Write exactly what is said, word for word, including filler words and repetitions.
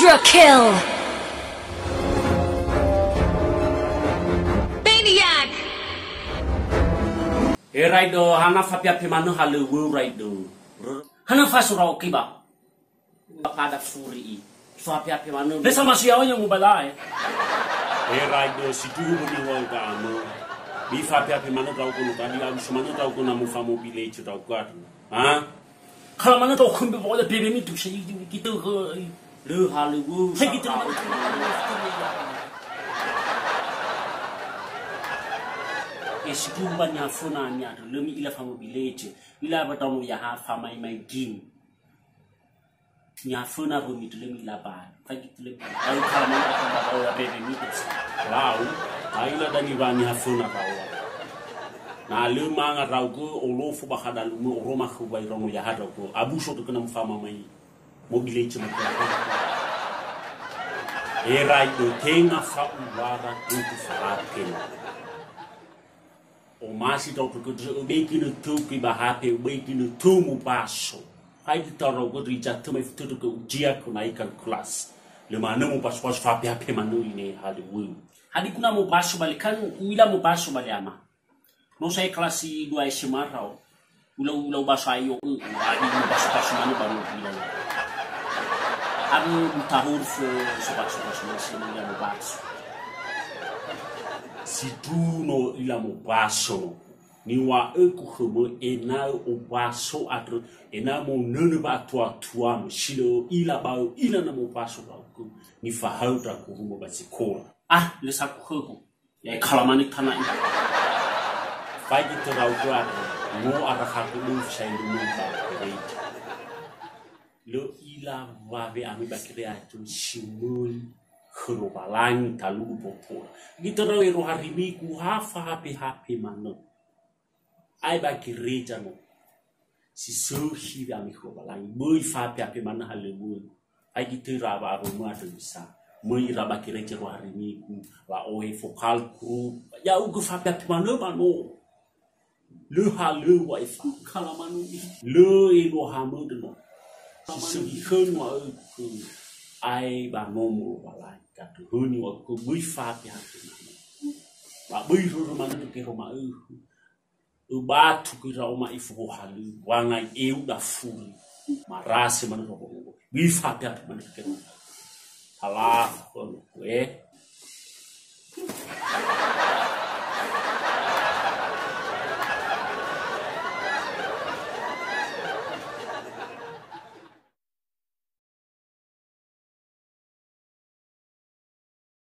Kill. Maniac. Erai do hana fapeape manö halöŵö rai do. Hana fasura okiba. Pada furi'i. Fapeape manö. Besa masih awalnya mubalae. Erai do si tuhu budi wau kamu. Bi fapeape manö tau kono tadi, abis manö tau kono mu famobile itu tau kuat. Ha? Kalau mana tau kembe pokoknya bebe itu saya gitu ke. Le halöŵö. Saya gitu. E si tuhu ba nyafuna nya do. Lö mi ila famobile itu. Ila ba tau ya ha famai mai gin. Nyaföna rumi tulö mi laban. Fagi tulö mi. Lau kala mani aku ba bau ya bebe mi. Lau, aila dani ba nyaföna raua. Na lö manga raugö olofo ba khadalumu oroma khö bai rono yaha raugö. Abuso tö kena mfama mai. Mobile cuma. Erai do tenga fa uwara tutu farate. Omasi tau tutu, ubeiki nötö ke ba hape, ubeiki nötö mubaso. Hai di tarau gö rija tö mai futu ke ujian ko naik kalkulasi. Lö manö mubaso-baso fapeape manö ine halöŵö. Hadi kuna mubaso bale kan uila mubaso bale ama. No saya kelas dua S M A rau. Ulau-ulau baso ayo, eh, adi baso-baso manö baru bilang. Anu tahun se sebaso-baso manö sini yang baso. Si tuno ila mubaso. Niŵa'öku khömö ena'ö obaso andrö, ena'ö monönö wa'atuatuamö, si lö ila ba ö'ila na mobaso ndra'ugö, nifahaö ndra gurumö ba zekola. Ah, lö saku khögu. Ya, kala manö tana'i. Faigi törau gö andrö, no arakhaku döf saindrumö ba gereja. Lö ila wawe'amö ba gereja andrö si möi khö Lowalangi talu'u botola. Gitörau ero harimigu ha fahape-hape manö. Ae ba gereja no. Si sökhi we'amö khö Lowalangi. Möi fahape-hape manö halöŵö. Ae gitörau wa'aromö andrö bisa. Möi ira ba gereja ero harimigu. La'ohe vokal group. Ya'ugö fahape-hape manö ba no. Lö halöŵö ae fa. Kala manö. Lö elo hamö döna. Si sökhi khönu a'ögö. Ae ba nomo Lowalangi. Katö höni wa'ögö möi fahape-hape manö. Ba böi rörö manö ke roma'öhö. Öbatu gö ira oma'i foho halö, wangai eu dafuri. Marase manö robo-robo. Wifa pea manö kena. Talafa khö loku, eh.